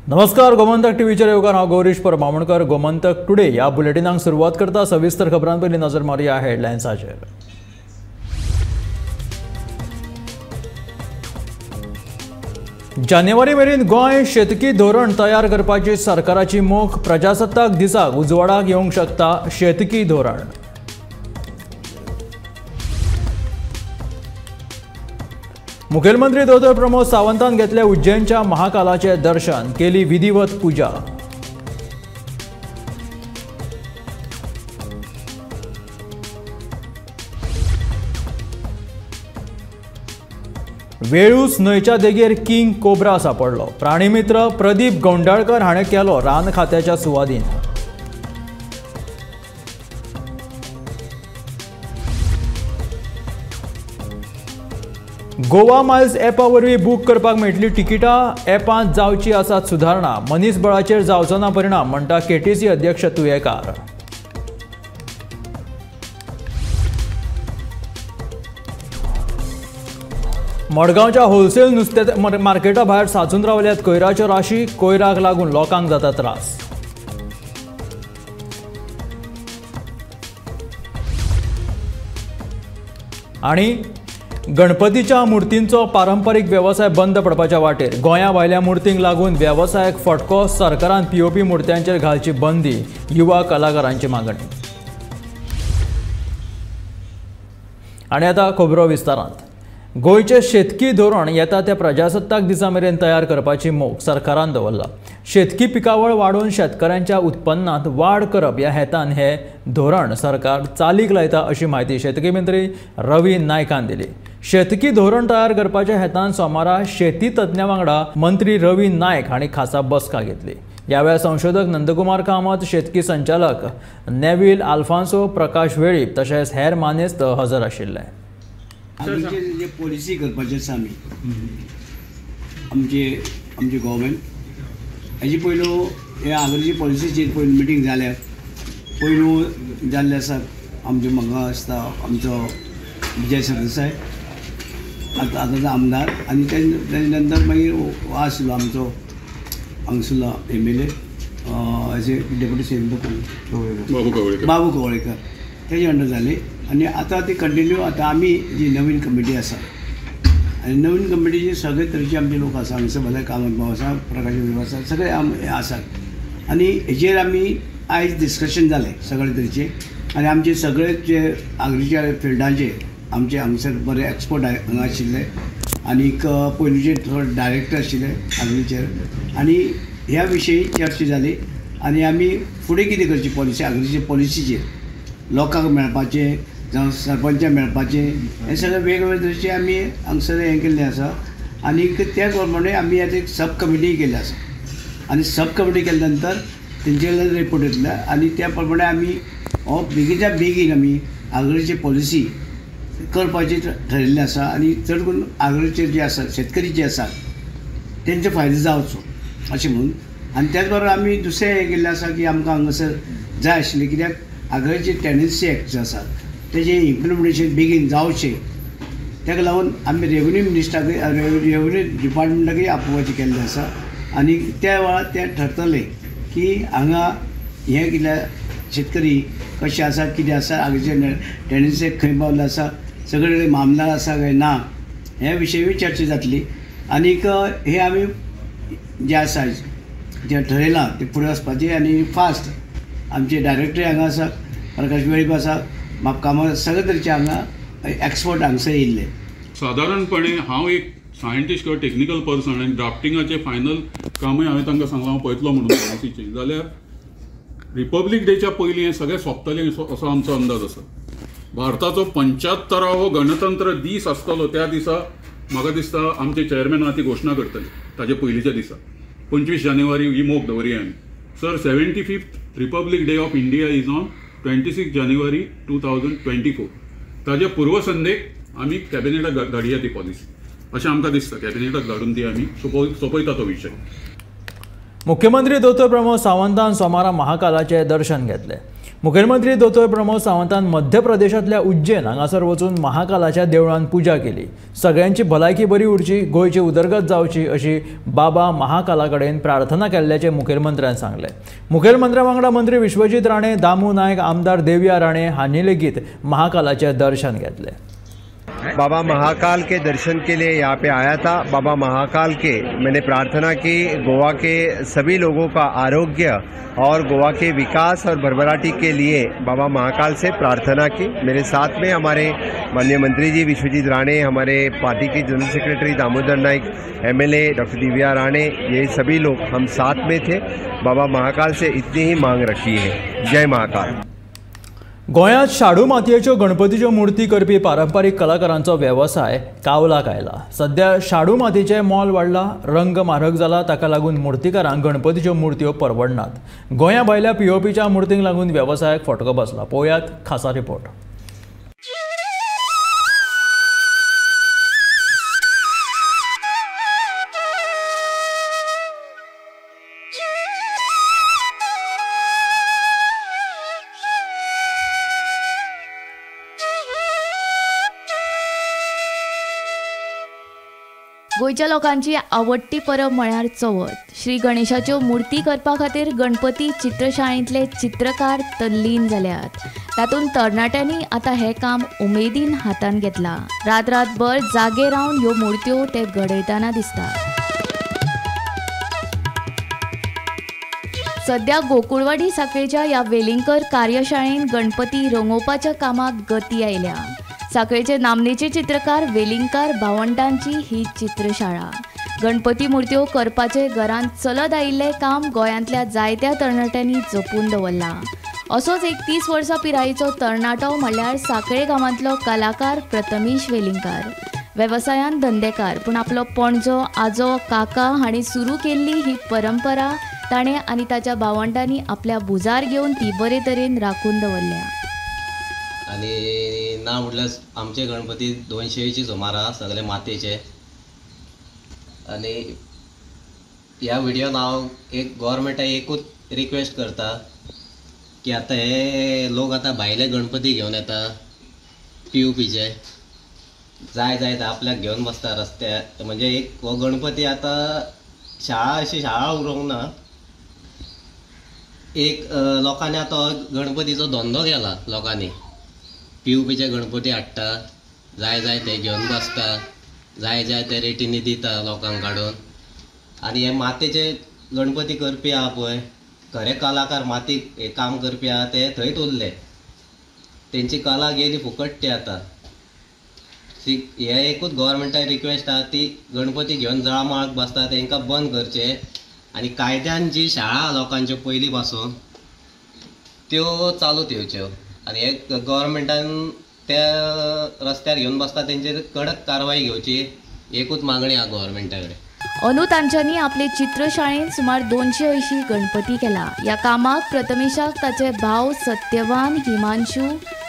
नमस्कार, गोमंतक टीव्हीचेर येवकार. हांव गौरीश परब बामणकर. गोमंतक टुडे ह्या बुलेटिनाक सुरवात करता. सविस्तर खबरां पयलीं नजर मारुया हेडलायन्साचेर. जानेवारी मेरेन गोंय शेतकी धोरण तयार करपाची सरकाराची मोख. प्रजासत्ताक दिसाक उजवाडाक येवंक शकता शेतकी धोरण. मुखेलमंत्री दोतोर प्रमोद सावंतान घेतले उज्जैनच्या महाकालाचे दर्शन, केली विधिवत पूजा. वेळूस न्हंयच्या देगेर किंग कोब्रा सापडलो. प्राणीमित्र प्रदीप गोंडाळकर हाणें केलो रान खात्याच्या सुवादीन. गोवा मायल्स ॲपा वरवीं बूक करपाक मेळटली तिकिटां. ॲपांत जावची आसात सुदारणा. मनीसबळाचेर जावचो ना परिणाम, म्हणटा केटीसी अध्यक्ष तुयेकार. मडगांवच्या होलसेल नुस्त्या मार्केटा भायर साचून रावल्यात कोयराच्यो राशी. कोयराक लागून लोकांक जाता त्रास. आनी गणपतीच्या मूर्तींचो पारंपरीक वेवसाय बंद पडपाच्या वाटेर. गोंया भायल्या मूर्तींक लागून वेवसायाक फटको. सरकारान पीओपी मूर्त्यांचेर घालची बंदी, युवा कलाकारांची मागणी. आनी आतां खबरो विस्तारांत. गोंयचें शेतकी धोरण येता त्या प्रजासत्ताक दिसा मेरेन तयार करपाची मोख सरकारान दवरला. शेतकी पिकावळ वाडोवन शेतकऱ्यांच्या उत्पन्नांत वाड करप ह्या हेतान हे धोरण सरकार चालीक लायता, अशी म्हायती शेतकी मंत्री रवी नायकान दिली. शेतकी धोरण तयार करपाच्या हेतान सोमारा शेती तज्ञां वांगडा मंत्री रवी नायक हांणी खासा बसका घेतली. ह्या वेळार संशोधक नंदकुमार कामत, शेतकी संचालक नेवील आल्फान्सो, प्रकाश वेळीप तशेंच हेर मानेस्त हजर आशिल्ले. आमचे जे पॉलिसी करपाचे आसा आमी आमचे आमचे गव्हर्मेंट हेजे पयलू हे आगरीची पॉलिसीचेर पयलू मिटींग जाल्या, पयलू जाल्ले आसा. आमचे म्हाका आसता आमचो विजय सरदेसाय आतां आतांचो आमदार, आनी तेजे नंतर मागीर आसलो आमचो हांगसरलो MLA as a deputy CM Babu Kavlekar, तेजे अंडर जाली. आनी आतां ती कंटिन्यू आतां आमी जी नवीन कमिटी आसा आनी नवीन कमिटीचे सगळे तरेचे आमचे लोक आसा. हांगसर भले कामत भाव आसा, प्रकाश वेळीप आसा, सगळे आसात. आनी हेजेर आमी आयज डिस्कशन जालें सगळे तरेचे. आनी आमचे सगळे जे आगरीच्या फिल्डाचे आमचे हांगसर बरे एक्सपर्ट हांगा आशिल्ले आनीक पयलूचे थोडे डायरेक्टर आशिल्ले आगरीचेर, आनी ह्या विशयी चर्चा जाली. आनी आमी फुडें कितें करची पॉलिसी आगरीचे पॉलिसीचेर लोकांक मेळपाचें जावं सरपंचाक मेळपाचें, हें सगळें वेगवेगळे तरेचें आमी हांगसर हें केल्लें आसा. आनीक त्या प्रमाणे आमी आतां एक सब कमिटी केल्ली आसा. आनी सब कमिटी केल्या नंतर तेंचे कडल्यान रिपोर्ट येतले आनी त्या प्रमाणे आमी हो बेगीच्या बेगीन आमी आगरीची पॉलिसी करपाची ठरिल्लें आसा. आनी चड करून आगरीचेर जे आसा शेतकरी जे आसा तेंचो फायदो जावचो अशें म्हणून. आनी त्याच बरोबर आमी दुसरें हें केल्लें आसा की आमकां हांगासर जाय आशिल्लें कित्याक आगरीचे टेनन्सी एक्ट जे आसा तेजें इम्प्लिमेंटेशन बेगीन जावचें, ताका लागून आमी रेवन्यू मिनिस्टराक रेवन्यू डिपार्टमेंटाकय आपोवपाचें केल्लें आसा. आनी त्या वेळार तें ठरतलें की हांगा हें कितें शेतकरी कशें आसा कितें आसा, आगरीचे टेनन्सी एक्ट खंय पावल्लो आसा, सगळे कडेन मामदार आसा काय ना, हे विशयी चर्चा जातली. आनीक हे आमी जें आसा जें ठरयलां तें फुडें वचपाचें. आनी फास्ट आमचे डायरेक्टर हांगा आसा, प्रकाश वेळीप आसा, कामां सगळे तरेचे हांगा एक्सपर्ट हांगसर येयल्ले. सादारणपणे हांव एक सायंटिस्ट किंवा टेक्निकल पर्सन आनी ड्राफ्टिंगाचें फायनल कामूय हांवें तांकां सांगलां हांव पळयतलो म्हणून पॉलिसीचें, जाल्यार रिपब्लीक डेच्या पयलीं हें सगळें सोंपतलें असो आमचो अंदाज आसा. भारताचो 75वो गणतंत्र दीस आसतलो त्या दिसा म्हाका दिसता आमचे चेअरमॅनान ती घोशणा करतले. ताजे पयलींच्या दिसा 25 जानेवारी ही मोख दवरया आमी. Sir, 75th Republic Day of India is on 26 January 2024. ताजे पूर्वसंध्येक आमी कॅबिनेटाक धाडया ती पॉलिसी, अशें आमकां दिसता. कॅबिनेटाक धाडून ती आमी सोंपयता तो विशय. मुख्यमंत्री दोतोर प्रमोद सावंतान सोमारा महाकालाचें दर्शन घेतलें. मुखेलमंत्री दोतोर प्रमोद सावंतान मध्य प्रदेशांतल्या उज्जैन हांगासर वचून महाकालाच्या देवळांत पुजा केली. सगळ्यांची भलायकी बरी उरची, गोंयची उदरगत जावची अशी बाबा महाकाला कडेन प्रार्थना केल्ल्याचें मुखेलमंत्र्यान सांगलें. मुखेलमंत्र्या वांगडा मंत्री विश्वजीत राणे, दामू नायक, आमदार देविया राणे हांणी लेगीत महाकालाचें दर्शन घेतलें. बाबा महाकाल के दर्शन के लिए यहाँ पे आया था. बाबा महाकाल के मैंने प्रार्थना की गोवा के सभी लोगों का आरोग्य और गोवा के विकास और भरभराटी के लिए बाबा महाकाल से प्रार्थना की. मेरे साथ में हमारे माननीय मंत्री जी विश्वजीत राणे, हमारे party K general secretary Damodar Naik, MLA doctor Divya Rane, ये सभी लोग हम साथ में थे. बाबा महाकाल से इतनी ही मांग रखी है. जय महाकाल. गोंयांत शाडू मातयेच्यो गणपतीच्यो मूर्ती करपी पारंपारीक कलाकारांचो वेवसाय कावलाक आयला. सध्या शाडू मातयेचें मोल वाडलां, रंग म्हारग जाला, ताका लागून मुर्तीकारांक गणपतीच्यो मूर्त्यो परवडनात. गोंया भायल्या पीओपीच्या मूर्तींक लागून वेवसायाक फटको बसला. पळोवयात खासा रिपोर्ट. गोंयच्या लोकांची आवडटी परब म्हळ्यार चवथ. श्री गणेशाच्यो मूर्ती करपा खातीर गणपती चित्रशाळेंतले चित्रकार तल्लीन जाल्यात. तातूंत तरणाट्यांनी आतां हें काम उमेदीन हातान घेतलां. रात रातभर जागे रावन ह्यो मूर्त्यो ते घडयतना दिसतात. सध्या गोकुळवाडी साखळेच्या ह्या वेलिंगकर कार्यशाळेन गणपती रंगोवपाच्या कामाक गती आयल्या. साखळेचे नामनेचे चित्रकार वेलिंगकार भावंडांची ही चित्रशाळा. गणपती मूर्त्यो करपाचे घरांत चलत आयिल्लें काम गोंयांतल्या जायत्या तरणाट्यांनी जपून दवरलां. असोच एक 30 वर्सां पिरायेचो तरणाटो म्हणल्यार साखळे गांवांतलो कलाकार प्रथमेश वेलिंगकार. वेवसायान धंदेकार, पूण आपलो पणजो, आजो, काका हांणी सुरू केल्ली ही परंपरा ताणें आनी ताच्या भावंडांनी आपल्या भुजार घेवन ती बरे तरेन राखून दवरल्या. आनी ना म्हटल्यार आमचे गणपती 200 सुमार आहा, सगळे मातयेचे. आनी ह्या व्हिडियोन हांव एक गोवोरमेंटाक एकूच रिक्वेस्ट करता की आतां हे लोक आतां भायले गणपती घेवन येता, पीओपीचे, जाय जाय ते आपल्याक घेवन बसता रस्त्यार. म्हणजे एक हो गणपती आतां शाळा अशी शाळा उरोंक ना, एक लोकांनी आतां गणपतीचो धंदो केला. लोकांनी पीओपीचे गणपती हाडटा, जाय जाय ते घेवन बसता, जाय जाय ते रेटींनी दिता लोकांक काडून. आनी हे मातयेचे गणपती करपी आहा पळय, खरे कलाकार माती हे काम करपी आहा ते थंयच उरले, तेंची कला गेली फुकट ती आतां. ती हे एकूच गोवोरमेंटाक रिक्वेस्ट आहा, ती गणपती घेवन जळामळाक बसता तेंकां बंद करचें. आनी कायद्यान जी शाळा लोकांच्यो पयलीं पासून त्यो चालूत येवच्यो. आनी हे गोवोरमेंटान त्या रस्त्यार घेवन बसता तेंचेर कडक कारवाय घेवची, एकूच मागणी आहा गोवोरमेंटा कडेन. अंदू तांच्यांनी आपले चित्रशाळेंत सुमार 280 गणपती केला. ह्या कामाक प्रथमेशाक ताचे भाव सत्यवान, हिमांशू,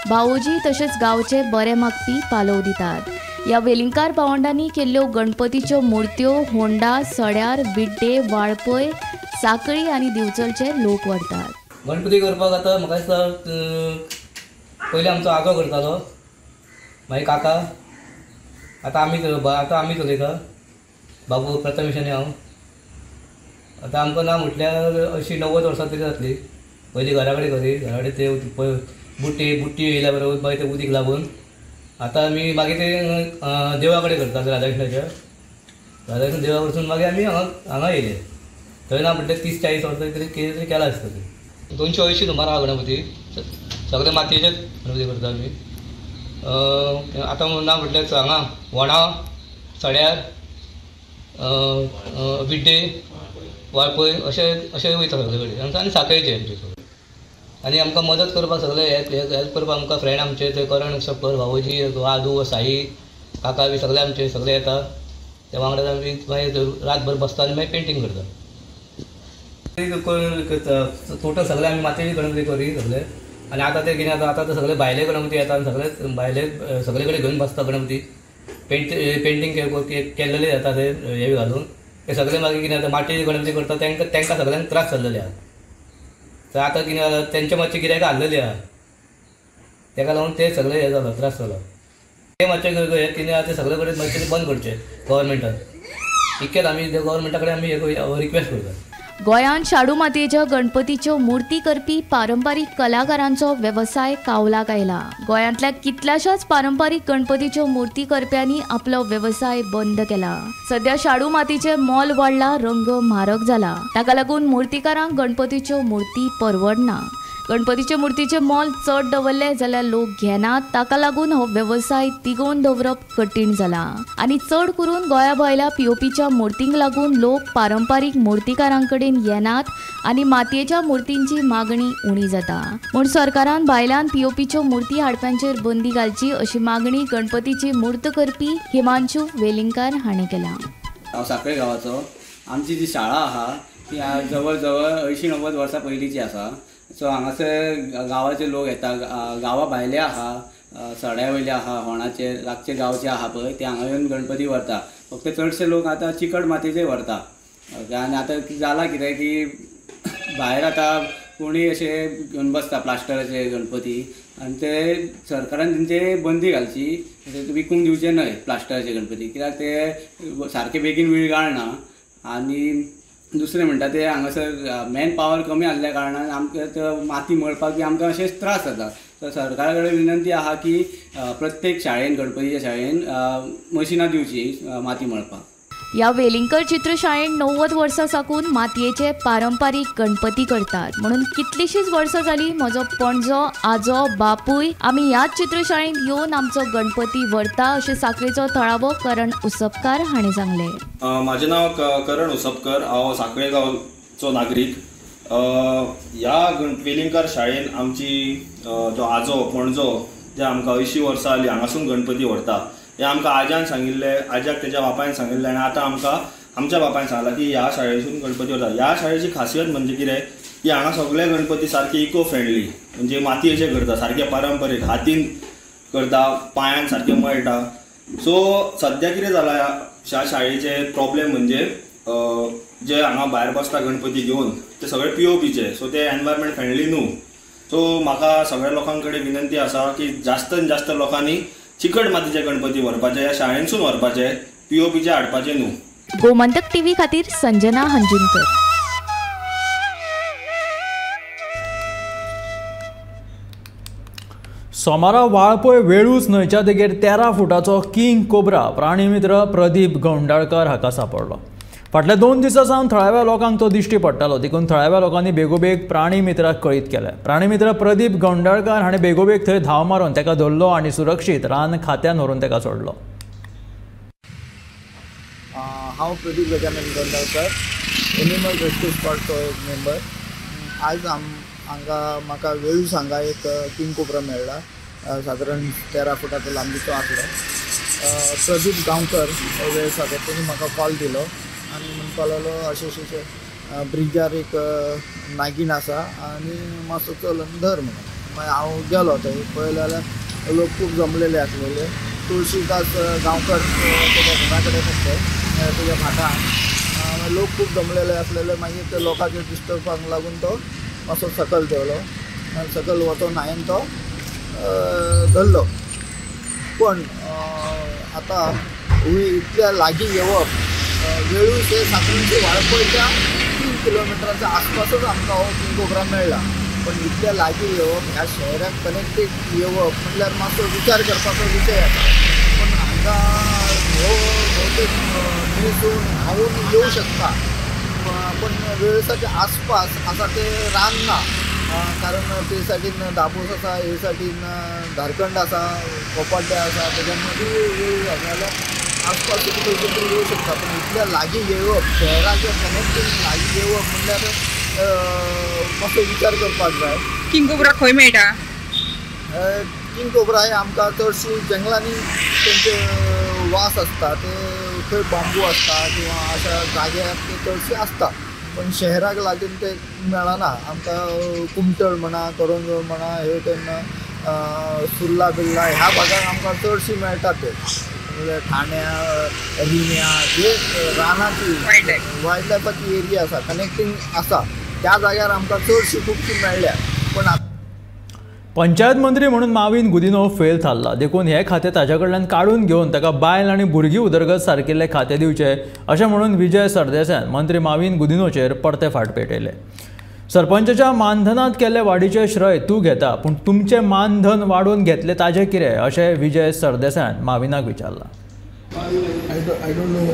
भावोजी तशेंच गांवचे बरे मागपी पालव दितात. ह्या वेलिंगकार भावंडांनी केल्ल्यो गणपतीच्यो मूर्त्यो होंडा, सड्यार, बिड्डे, वाळपय, साखळी आनी दिवचलचे लोक व्हरतात. गणपती करपाक आतां म्हाका दिसता पयलीं आमचो आजो करतालो, मागीर काका, आतां आमी चलयता, बाबू प्रथमेश आनी हांव. आतां आमकां ना म्हटल्यार अशी 90 वर्सां तरी जातली. पयलीं घरा कडेन करी, घरा कडेन ते बुट्टी बुट्टी येयल्या बरोबर मागीर ते उदीक लागून आतां आमी मागीर ते देवा कडेन करता, राधाकृष्णाच्या राधाकृष्ण देवा कडसून मागीर आमी हांगा हांगा येयले. थंय ना म्हटल्यार 30-40 वर्सां तरी कितें तरी केलां आसतलें. 280 सुमार आहा गणपती, सगळे मातयेचेच गणपती करता आमी. आतां ना म्हटल्यार हांगा वणा, सड्यार, बिड्डे, वाळपय अशें अशें वयता सगळे कडेन. आनी साखळेचे आमचे सगळे. आनी आमकां मदत करपाक सगळे हेल्प करपाक आमकां फ्रेंड आमचे ते करण सपर, भावोजी, आदू, साई, काका बी सगळे आमचे सगळे येता. ते वांगडा आमी मागीर रातभर बसता आनी मागीर पेंटींग करता. टोटल सगळे आमी मातयेचे गणपती करी सगळे. आनी आतां ते कितें जाता, आतां ते सगळे भायले गणपती येता आनी सगळे भायले सगळे कडेन घेवन बसता गणपती. पेंटींग केल्लेले जाता ते हे घालून ते सगळे मागीर कितें जाता, मातयेचे गणपती करता तांकां तांकां सगळ्यांक त्रास जाल्लेले आहा. तर आतां कितें जालां तेंचे मातशें गिरायक हाडलेली आहा, तेका लागून ते सगळे हें जालो त्रास जालो. ते मातशें हें कितें आहा ते सगळे कडेन मातशें बंद करचें गव्हर्मेंटान. इतकेंच आमी गव्हर्मेंटा कडेन आमी रिक्वेस्ट करता. गोंयांत शाडू मातयेच्या गणपतीच्यो मूर्ती करपी पारंपारीक कलाकारांचो वेवसाय कावलाक आयला. गोंयांतल्या कितल्याशाच पारंपारीक गणपतीच्यो मूर्ती करप्यांनी आपलो वेवसाय बंद केला. सध्या शाडू मातयेचें मोल वाडला, रंग म्हारग जाला. ताका लागून मूर्तिकारांक गणपतीच्यो मूर्ती परवडना. गणपतीचे मूर्तीचे मोल चड दवरले जाल्यार लोक घेनात. ताका लागून हो वेवसाय तिगोवन दवरप कठीण जाला आनी चड करून गोंया भायल्या पीओपीच्या मूर्तींक लागून लोक पारंपारीक मूर्तिकारां कडेन येनात आनी मातयेच्या मूर्तींची मागणी उणी जाता. म्हूण सरकारान भायल्यान पीओपीच्यो मूर्ती हाडप्यांचेर बंदी घालची अशी मागणी गणपतीची मूर्त करपी हिमांशू वेलिंगकार हाणें केला. हांव साखळे गांवाचो. आमची जी शाळा आहा ती जवळ जवळ 80-90 वर्सां पयलींची आसा. सो हांगासर गांवाचे लोक येता, गांवा भायले आहा, सड्या वयले आहा, होणाचे लागचे गांवचे आहा पळय, ते हांगा येवन गणपती व्हरता. फक्त चडशे लोक आतां चिकट मातयेचे व्हरता. आनी आतां जालां कितें की भायर आतां कोणूय अशे घेवन बसता प्लास्टराचे गणपती आनी ते सरकारान तेंचे बंदी घालची, विकूंक दिवचे न्हय प्लास्टराचे गणपती, कित्याक ते सारके बेगीन विरगाळना. आनी दुसरें म्हणटा ते हांगासर मॅन पावर कमी आसल्या कारणान आमकां माती मळपाक बी आमकां अशेंच त्रास जाता. सो सरकारा कडेन विनंती आहा की प्रत्येक शाळेन गणपतीच्या शाळेन मशिनां दिवची माती मळपाक. ह्या वेलिंगकर चित्रशाळेन 90 वर्सां साकून मातयेचे पारंपारीक गणपती करतात. म्हणून कितलीशींच वर्सां जाली म्हजो पणजो, आजो, बापूय आमी ह्याच चित्रशाळेंत येवन आमचो गणपती व्हरता अशें साखळेचो थळावो करण उसपकार हाणें सांगलें. म्हाजें नांव करण उसपकर, हांव साखळे गांवचो नागरीक. ह्या वेलिंगकर शाळेन आमची जो आजो पणजो जे आमकां 80 वर्सां जालीं हांगासून गणपती व्हरता. हें आमकां आज्यान सांगिल्लें, आज्याक तेज्या बापायन सांगिल्लें आनी आतां आमकां आमच्या बापायन सांगलां की ह्या शाळेसून गणपती व्हरता. ह्या शाळेची खासियत म्हणजे कितें की हांगा सगळे गणपती सारके इको फ्रेंडली, म्हणजे मातयेचे करता, सारके पारंपरीक हातीन करता, पांयान सारके मळटा. सो सद्या कितें जालां ह्या शाळेचे प्रॉब्लेम म्हणजे जे हांगा भायर बसता गणपती घेवन ते सगळे पीओपीचे, सो ते एनवायरमेंट फ्रेंडली न्हू. सो म्हाका सगळ्या लोकां कडेन विनंती आसा की जास्तान जास्त लोकांनी चिकट मातीचे गणपती व्हरपाचे, ह्या शाळेंतसून व्हरपाचे, पीओपीचे हाडपाचे न्हू. गोमंतक टीव्ही खातीर संजना हंजुनकर. सोमारा वाळपय वेळूस न्हंयच्या देगेर 13 फुटाचो किंग कोब्रा प्राणीमित्र प्रदीप गौंडाळकर हाका सापडलो. फाटल्या 2 दिसां सावन थळाव्या लोकांक तो दिश्टी पडटालो, देखून थळाव्या लोकांनी बेगोबेग प्राणीमित्राक कळीत केलें. प्राणीमित्र प्रदीप गौंडाळकर हाणें बेगोबेग थंय धांव मारून ताका धरलो आनी सुरक्षीत रान खात्यान व्हरून ताका सोडलो. हांव प्रदीप गजानन गौंडाळकर, एनिमल रेस्क्यू स्क्वॉडचो एक मेंबर. आज हांगा म्हाका वेळूस हांगा एक किंग कोब्रा मेळ्ळा, सादारण 13 फुटाचो लांबीचो आसलो. प्रदीप गांवकर वेळसाचो, तेणी म्हाका कॉल दिलो आनी म्हणपाक लागलो अशें अशें अशें ब्रिजार एक नागीण आसा आनी मातसो चल आनी धर म्हणून. मागीर हांव गेलो थंय, पळयलें जाल्यार लोक खूब जमलेले आसलेले. तुळशीदास गांवकर तेज्या घरा कडेन आसले, तेज्या भाटान लोक खूब जमलेले आसलेले. मागीर ते लोकांचे डिस्टर्बांक लागून तो मातसो सकयल देंवलो आनी सकयल वचून हांवें तो धरलो. पण आतां इतल्या लागीं येवप, वेळूस हे साखळीचे वाळपयच्या 3 किलोमिटराच्या आसपासच आमकां हो किंग कोब्रा मेळ्ळा. पण इतल्या लागीं येवप, ह्या शहराक कनेक्टेड येवप म्हणल्यार मातसो विचार करपाचो विशय आसा. पण हांगा हो भोवतेक न्हंयसून व्हांवून येवं शकता, पण वेळसाच्या आसपास आसा ते रान ना, कारण ते सायडीन दाबोस आसा, हे सायडीन झारखंड आसा, कोपाड्डे आसा, तेज्या मदीं वेळूस आसा जाल्यार आसपास खंयसर तरी येवं शकता. पण इतल्या लागीं येवप, शहराच्या कनेक्टींग लागीं येवप म्हणल्यार मातसो विचार करपाक जाय. किंग कोब्रा खंय मेळटा? किंग कोब्रा हे आमकां चडशी जंगलांनी तेंचे वास आसता, ते खंय बांबू आसता किंवा अशा जाग्यार ते चडशे आसता. पण शहराक लागून ते मेळना आमकां. कुमटळ म्हणा, करंजोळ म्हणा, हे वटेन सुर्ला बिर्ला ह्या भागाक आमकां चडशी मेळटा ते. म्हणजे ठाण्या, रिण्या, जे रानाची वायल्ड लायफाची एरिया आसा, कनेक्टींग आसा त्या जाग्यार आमकां चडशी खुबशी मेळ्ळ्या. पूण पंचायत मंत्री म्हणून माविन गुदिन्हो फेल थारला, देखून हे खातें ताच्या कडल्यान काडून घेवन ताका बायल आनी भुरगीं उदरगत सारकिल्ले खातें दिवचें अशें म्हणून विजय सरदेसायान मंत्री माविन गुदिन्होचेर परते फाट पेटयले. सरपंचाच्या मानधनांत केल्ले वाडीचें श्रेय तूं घेता, पूण तुमचें मानधन वाडोवन घेतलें ताजें कितें अशें Vijay सरदेसायान माविनाक विचारलां. I don't know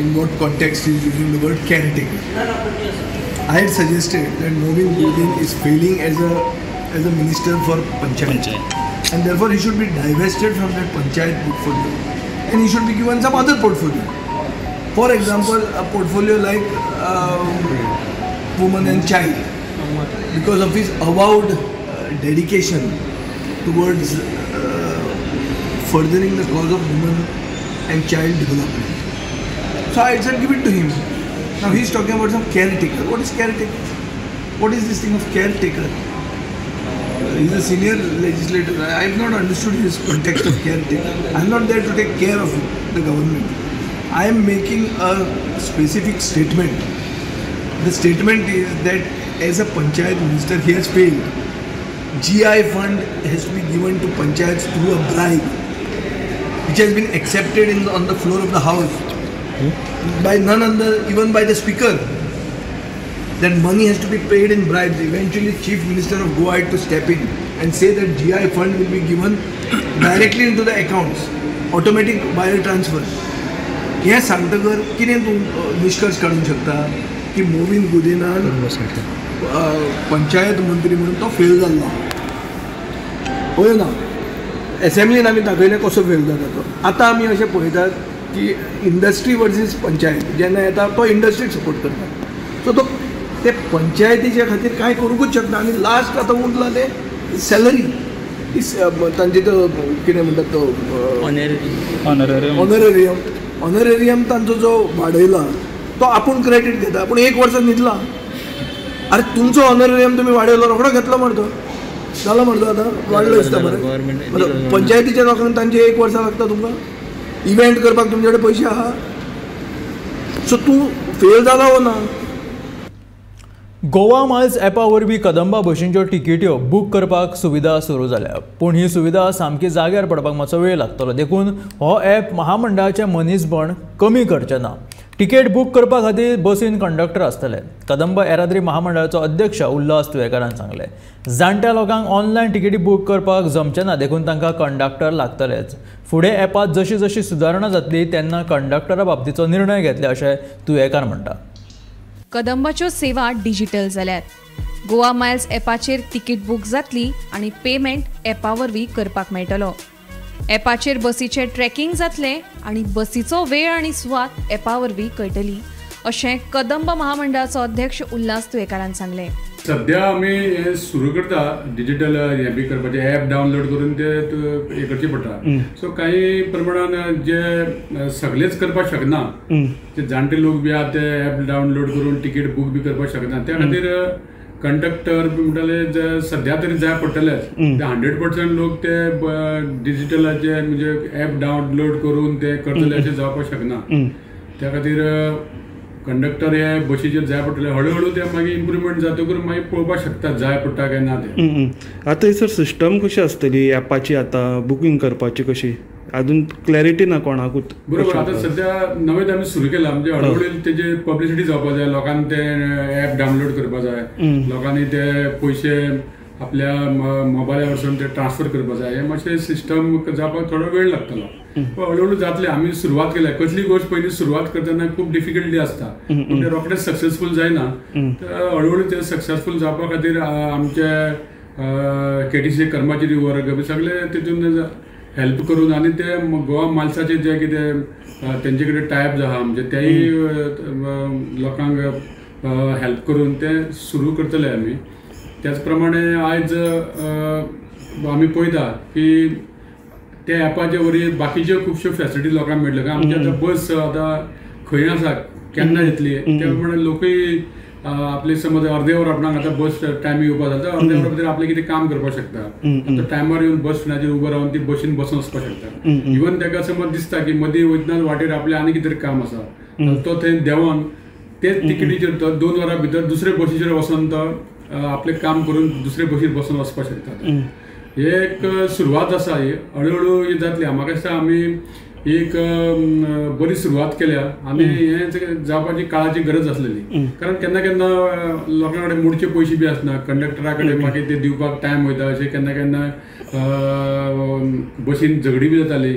in what context he is using the word caretaker. I had suggested that Mauvin Godinho is failing as a minister for panchayat, and therefore he should be divested from that panchayat portfolio, and he should be given some other portfolio. For example, a portfolio like woman and child, because of his avowed dedication towards furthering the cause of women and child development. So I said give it to him. Now he is talking about some caretaker. What is caretaker? What is this thing of caretaker? He is a senior legislator. I have not understood his context of caretaker. I am not there to take care of the government. I am making a specific statement. The statement is that as a panchayat minister he has failed. GI fund has to be given to panchayats through a bribe, which has been accepted on the floor of the house by none other, even by the speaker. That money has to be paid in bribes. Eventually, Chief Minister of Goa had to step in and say that GI fund will be given directly into the accounts, automatic wire transfer. हें सांगतकर कितें तूं निश्कर्श काडूंक शकता की मोविन गुदिन्हान पंचायत मंत्री म्हणून तो फेल जाल्लो. पळय ना, एसेंब्लीन आमी दाखयलें कसो फेल जाता तो. आतां आमी अशें पळयतात की इंडस्ट्री वर्सीस पंचायत जेन्ना येता तो इंडस्ट्रीक सपोर्ट करता. सो तो ते पंचायतीच्या खातीर कांय करूंकूच शकना. आनी लास्ट आतां उरला तें सॅलरी, तांचे तो कितें म्हणटात तो ऑनरेरियम, ऑनरेरियम तांचो जो वाडयला तो आपूण क्रेडीट घेता, पूण एक वर्सा न्हिदला. अरे तुमचो ऑनरेरियम तुमी वाडयलो, रोखडो घेतलो मरे तो, जालो मरे तो, आतां वाडलो दिसता मरे. पंचायतीच्या लोकांक तांचे एक वर्सा लागता तुमकां इव्हेंट करपाक, तुमचे कडेन पयशे आहा. सो तूं फेल जाला वो ना? गोवा मायल्स ॲपा वरवीं कदंबा बशींच्यो तिकेट्यो बूक करपाक सुविधा सुरू जाल्या, पूण ही सुविधा सामकी जाग्यार पडपाक मातसो वेळ लागतलो, देखून हो ॲप महामंडळाचें मनीसबण कमी करचें ना. तिकेट बूक करपा खातीर बसीन कंडक्टर आसतले. कदंबा येरादारी महामंडळाचो अध्यक्ष उल्हास तुयेंकारान सांगलें, जाणट्या लोकांक ऑनलायन तिकेटी बूक करपाक जमचें ना, देखून तांकां कंडक्टर लागतलेच. फुडें ॲपांत जशी जशी सुदारणा जातली तेन्ना कंडक्टरा बाबतीचो निर्णय घेतले अशें तुयेंकार म्हणटा. कदंबाच्यो सेवा डिजिटल जाल्यात. गोवा मायल्स ॲपाचेर तिकीट बूक जातली आनी पेमेंट ॲपा वरवीं करपाक मेळटलो. ॲपाचेर बसीचें ट्रॅकिंग जातलें आनी बसीचो वेळ आनी सुवात ॲपा वरवीं कळटली अशें कदंब महामंडळाचो अध्यक्ष उल्हास तुयेंकारान सांगलें. सध्या आमी हें सुरू करता डिजिटल हें बी करपाचें, ॲप डावनलोड करून ते हें करचें पडटा. सो कांय प्रमाणान जे सगळेच करपाक शकना, जे जाणटे लोक बी आहा ते ॲप डावनलोड करून तिकीट बूक बी करपाक शकना, त्या खातीर कंडक्टर बी म्हणटाले सध्या तरी जाय पडटलेच. 100% लोक ते डिजिटलाचे म्हणजे ॲप डावनलोड करून ते करतले अशें जावपाक शकना. त्या खातीर कंडक्टर हे बशीचेर जाय पडटले. हळू हळू ते मागीर इम्प्रुवमेंट जातकूच मागीर पळोवपाक शकता जाय पडटा काय ना ते. आतां सर सिस्टम कशी आसतली ॲपाची, आतां बुकींग करपाची कशी, अजून क्लॅरिटी ना कोणाकूच. बरोबर, आतां सध्या नवेंच आमी सुरू केला, म्हणजे हळूहळू तेजे पब्लिसिटी जावपाक जाय, लोकांनी ते ॲप डावनलोड करपाक जाय, लोकांनी ते पयशे आपल्या मोबायला वरसून ते ट्रान्सफर करपाक जाय. हें मातशें सिस्टम जावपाक थोडो वेळ लागतलो, पूण हळूहळू जातलें. आमी सुरवात केल्या, कसली गोश्ट पयलीं सुरवात करतना खूब डिफिकल्टी आसता, पूण ते रोखडेच सक्सेसफूल जायना. तर हळूहळू ते सक्सेसफूल जावपा खातीर आमचे केटीसी कर्मचारी वर्ग बी सगळे तितून हेल्प करून आनी ते गोवा मालसाचे जे कितें तेंचे कडेन टायप आहा म्हणजे तेय लोकांक हेल्प करून ते सुरू करतले आमी. त्याच प्रमाणे आयज आमी पळयता की त्या ॲपाचे वरवीं बाकीच्यो खुबश्यो फॅसिलिटी लोकांक मेळटल्यो. कारण आमची आतां बस आतां खंय आसा केन्ना येतली त्या प्रमाणे लोकूय आपले समज अर्दे वर आपणाक आतां बस टायम येवपा जाता, अर्दे वरा भितर आपलें कितें काम करपाक शकता. आतां टायमार येवन बस स्टँडाचेर उबो रावन ती बशीन बसून वचपाक शकता. इवन ताका समज दिसता की मदीं वयतना वाटेर आपलें आनी कितें तरी काम आसा, तो थंय देंवोन तेच तिकेटीचेर तो 2 वरां भितर दुसरे बशीचेर वचोन तो आपलें काम करून दुसरे बशीर बसून वचपाक शकता. हे एक सुरवात आसा, ही हळू हळू जातली. म्हाका दिसता आमी एक बरी सुरवात केल्या आनी हें जावपाची काळाची गरज आसलेली. कारण केन्ना केन्ना लोकां कडेन मोडचे पयशे बी आसना, कंडक्टरा कडेन मागीर ते दिवपाक टायम वयता, अशें केन्ना केन्ना बशीन झगडी बी जाताली.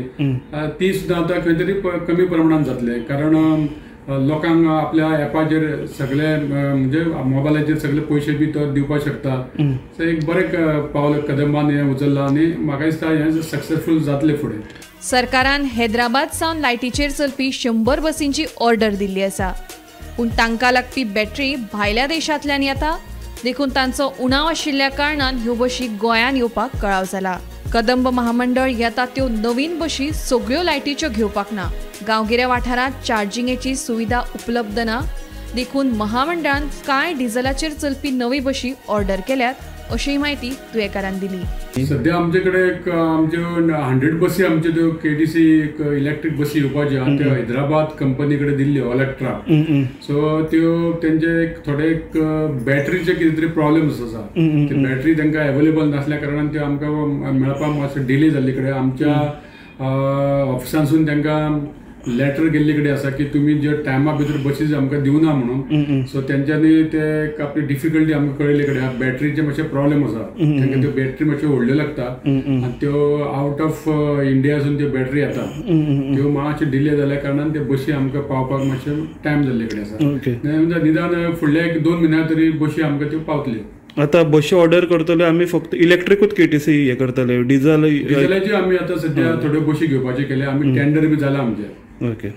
ती सुद्दां आतां खंय तरी कमी प्रमाणान जातले, कारण लोकांक आपल्या एपाचेर सगळे म्हणजे मोबायलाचेर सगळे पयशे बी तो दिवपाक शकता. सो एक बरें पावल कदंबान हें उचल्लां आनी म्हाका दिसता हें सक्सेसफूल जातलें फुडें. सरकारान हैदराबाद सावन लायटीचेर चलपी 100 बसींची ऑर्डर दिल्ली आसा, पूण तांकां लागपी बॅटरी भायल्या देशांतल्यान येता, देखून तांचो उणाव आशिल्ल्या कारणान ह्यो बशी गोंयांत येवपाक कळाव जाला. कदंब महामंडळ येता त्यो नवीन बशी सगळ्यो लायटीच्यो घेवपाक ना. गांवगिऱ्या वाठारांत चार्जिंगेची सुविधा उपलब्ध ना, देखून महामंडळान कांय डिझलाचेर चलपी नवी बशी ऑर्डर केल्यात, अशी म्हायती तुयेकारान दिली. सध्या आमचे कडेन एक आमच्यो 100 बसी आमच्यो त्यो केटीसी इलेक्ट्रीक बसी येवपाच्यो आहा, त्यो हैदराबाद कंपनी कडेन दिल्ल्यो इलेक्ट्रा. सो त्यो तेंचे एक थोडे एक बॅटरीचे कितें तरी प्रॉब्लम्स आसा, ते बॅटरी तांकां एवेलेबल नासल्या कारणान त्यो आमकां मेळपाक मातशें डिले जाल्ले कडेन आमच्या ऑफिसांसून तांकां लेटर गेल्ले कडेन आसा की तुमी ज्या टायमा भितर बसीस आमकां दिवना म्हणून. सो तेंच्यांनी ते आपली डिफिकल्टी आमकां कळयल्ले कडेन आहा. बॅटरीचे मातशे प्रॉब्लेम आसा, तांकां त्यो बॅटरी मातश्यो व्हडल्यो लागता आनी त्यो आवट ऑफ इंडियासून त्यो बॅटरी येता, त्यो मातश्यो डिले जाल्या कारणान त्यो बशी आमकां पावपाक मातशें टायम जाल्ले कडेन आसा. निदान फुडल्या 1-2 म्हयन्या तरी बशी आमकां त्यो पावतल्यो. आता बशी ऑर्डर करतले आमी फक्त इलेक्ट्रिकूच केटीसी हे करतले, डिझल डिझलाची आमी आतां सद्या थोड्यो बशी घेवपाचे केले. आमी टेंडर बी जाला आमचे,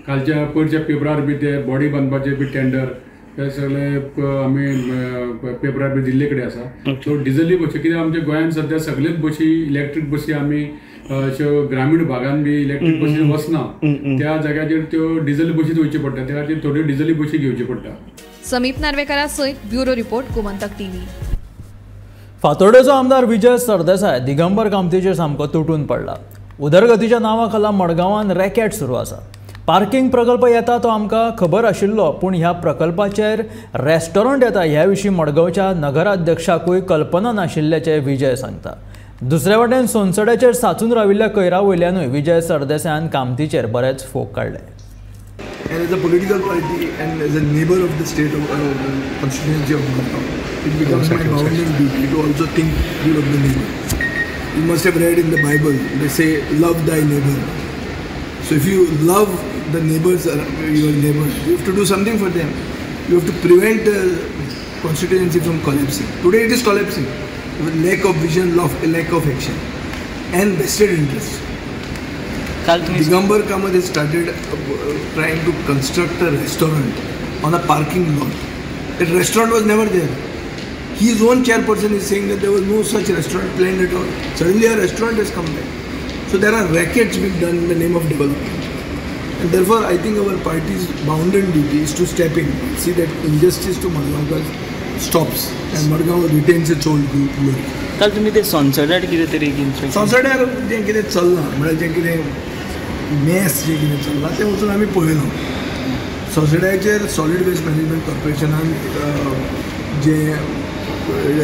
कालच्या पयरच्या पेपरार बी ते बॉडी बांदपाचे बी टेंडर ते सगळे आमी पेपरार बी दिल्ले कडेन आसा. सो डिझली बशी कित्याक आमच्या गोंयांत सद्या सगळ्योच बशी इलेक्ट्रीक बशी आमी अश्यो ग्रामीण भागान बी इलेक्ट्रीक बशी वचना, त्या जाग्याचेर त्यो डिझल बशीच वयच्यो पडटा, त्या खातीर थोड्यो डिझली बशी घेवच्यो पडटा. समीप नार्वेकरा सयत ब्युरो रिपोर्ट, गोमंतक टीव्ही. फातोर्डेचो आमदार विजय सरदेसाय दिगंबर कामतीचेर सामको तुटून पडला. उदरगतीच्या नांवा खाला मडगांवान रॅकेट सुरू आसा. पार्किंग प्रकल्प येता तो आमकां खबर आशिल्लो, पूण ह्या प्रकल्पाचेर रेस्टॉरंट येता ह्या विशीं मडगांवच्या नगराध्यक्षाकूय कल्पना नाशिल्ल्याचें विजय सांगता. दुसरे वटेन सोनसड्याचेर साचून राविल्ल्या कैरा वयल्यानूय विजय सरदेसायान कामतीचेर बरेच फोग काडले. And as a political party and as a neighbor of the state of constituency of Madgaon, it becomes my bounden duty to also think good of the neighbor. You must have read in the Bible, they say, love thy neighbor. So if you love the neighbors, your neighbors, you have to do something for them. You have to prevent the constituency from collapsing. Today it is collapsing with lack of vision, lack of action and vested interest. Digambar Kamath has started trying to construct a restaurant on a parking lot. That restaurant was never there. His own chairperson is saying that there was no such restaurant planned at all. Suddenly a restaurant has come back. So there are rackets being done in the name of development. And therefore I think our party's bounden duty is to step in, see that injustice to Madgaonkar stops and Madgaon retains its old glory. काल तुम्ही ते सोनसड्यार कितें तरी सोनसड्यार जें कितें चल्लां म्हळ्यार जें कितें मेस जें कितें चल्लां तें वचून आमी पळयलां. सोनसड्याचेर सॉलीड वेस्ट मॅनेजमेंट कॉर्पोरेशनान जें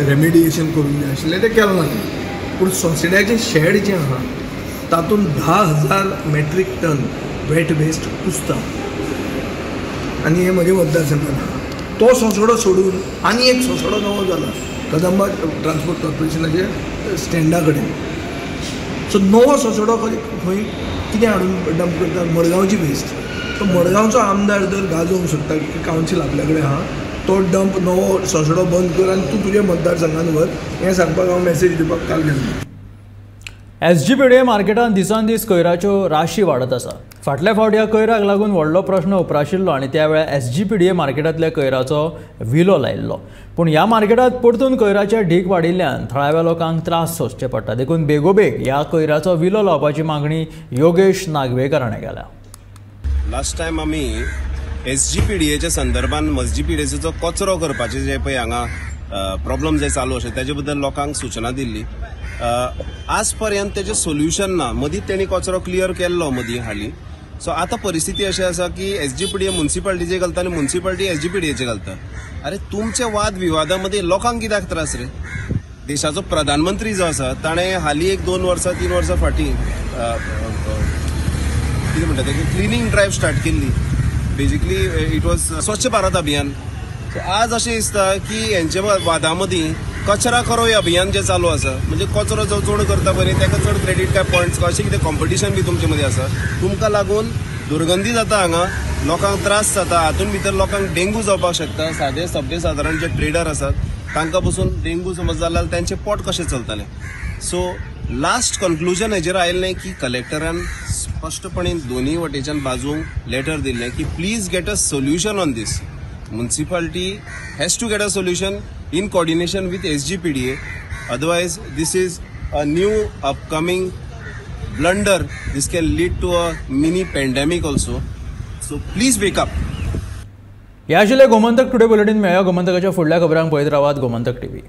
रेमिडिएशन करूंक जाय आशिल्लें तें केलें ना. पूण सोनसड्याचें शेड जें आहा तातूंत 10,000 मेट्रीक टन वेट वेस्ट कुसता आनी हें म्हजें मतदारसंघान आहा. तो सोंसडो सोडून आनी एक सोंसडो नवो जाला कदंबा ट्रान्सपोर्ट कॉर्पोरेशनाचे स्टँडा कडेन. सो नवो सोंसडो खंय कितें हाडून डंप करता, मडगांवची वेस्ट. तो मडगांवचो आमदार जर गाजोवंक सोदता की कावन्सील आपल्या कडेन आहा, तो डंप नवो सोंसडो बंद कर आनी तूं तुज्या मतदारसंघान व्हर, हें सांगपाक हांव मॅसेज दिवपाक काल गेल्लो. एसजीपीडीए मार्केटांत दिसान दीस कोयराच्यो राशी वाडत आसा. फाटल्या फावट ह्या कोयराक लागून व्हडलो प्रश्न उप्राशिल्लो आनी त्या वेळार एसजीपीडीए मार्केटांतल्या कोयराचो विलो लायिल्लो. पूण ह्या मार्केटांत परतून कोयराचे ढीक वाडिल्ल्यान थळाव्या लोकांक त्रास सोंसचे पडटा. देखून बेगोबेग ह्या कोयराचो विलो लावपाची मागणी योगेश नागवेकर हाणें केल्या. लास्ट टायम आमी एसजीपीडीएच्या संदर्भात एसजीपीडीएचो कचरो करपाचे जे पळय हांगा प्रॉब्लम जे चालू आसा तेजे बद्दल लोकांक सूचना दिल्ली. आज पर्यंत तेजें सोल्युशन ना. मदीं तेणी कचरो क्लियर केल्लो मदीं हाली, सो आतां परिस्थिती अशी आसा की S G P D A मुन्सिपाल्टीचे घालता आनी municipality S G P D एचे घालता. अरे तुमचे वाद विवादा मदीं लोकांक कित्याक त्रास रे? देशाचो प्रधानमंत्री जो आसा ताणें हालीं एक 2 वर्सां 3 वर्सां फाटीं कितें म्हणटा तें क्लिनींग ड्रायव्ह स्टार्ट केल्ली. Basically it was Swachh Bharat Abhiyan. So आज अशें दिसता की हेंच्या वादा मदीं कचरा करो हे अभियान जें चालू आसा, म्हणजे कचरो जो चड करता पळय ताका चड क्रेडीट काय पॉयंट्स अशें कितें कॉम्पिटिशन बी तुमचे मदीं आसा. तुमकां लागून दुर्गंधी जाता हांगा, लोकांक त्रास जाता, हातूंत भितर लोकांक डेंगू जावपाक शकता. सादे सभ्य सादारण जे ट्रेडर आसात तांकां पसून डेंगू समज जाल्यार तांचें पोट कशें चलतलें. सो लास्ट कन्क्लुजन हेजेर आयलें की कलेक्टरान स्पश्टपणे दोनूय वटेच्यान बाजूंक लेटर दिल्लें की please get a solution on this. Municipality has to get a solution in coordination with SGPDA, otherwise this is a new upcoming blunder. This can lead to a mini pandemic also. So please wake up. ह्या आशिल्लें Gomantak today bulletin. मेळया गोमंतकाच्या फुडल्या खबरांक. पळयत रावात Gomantak TV.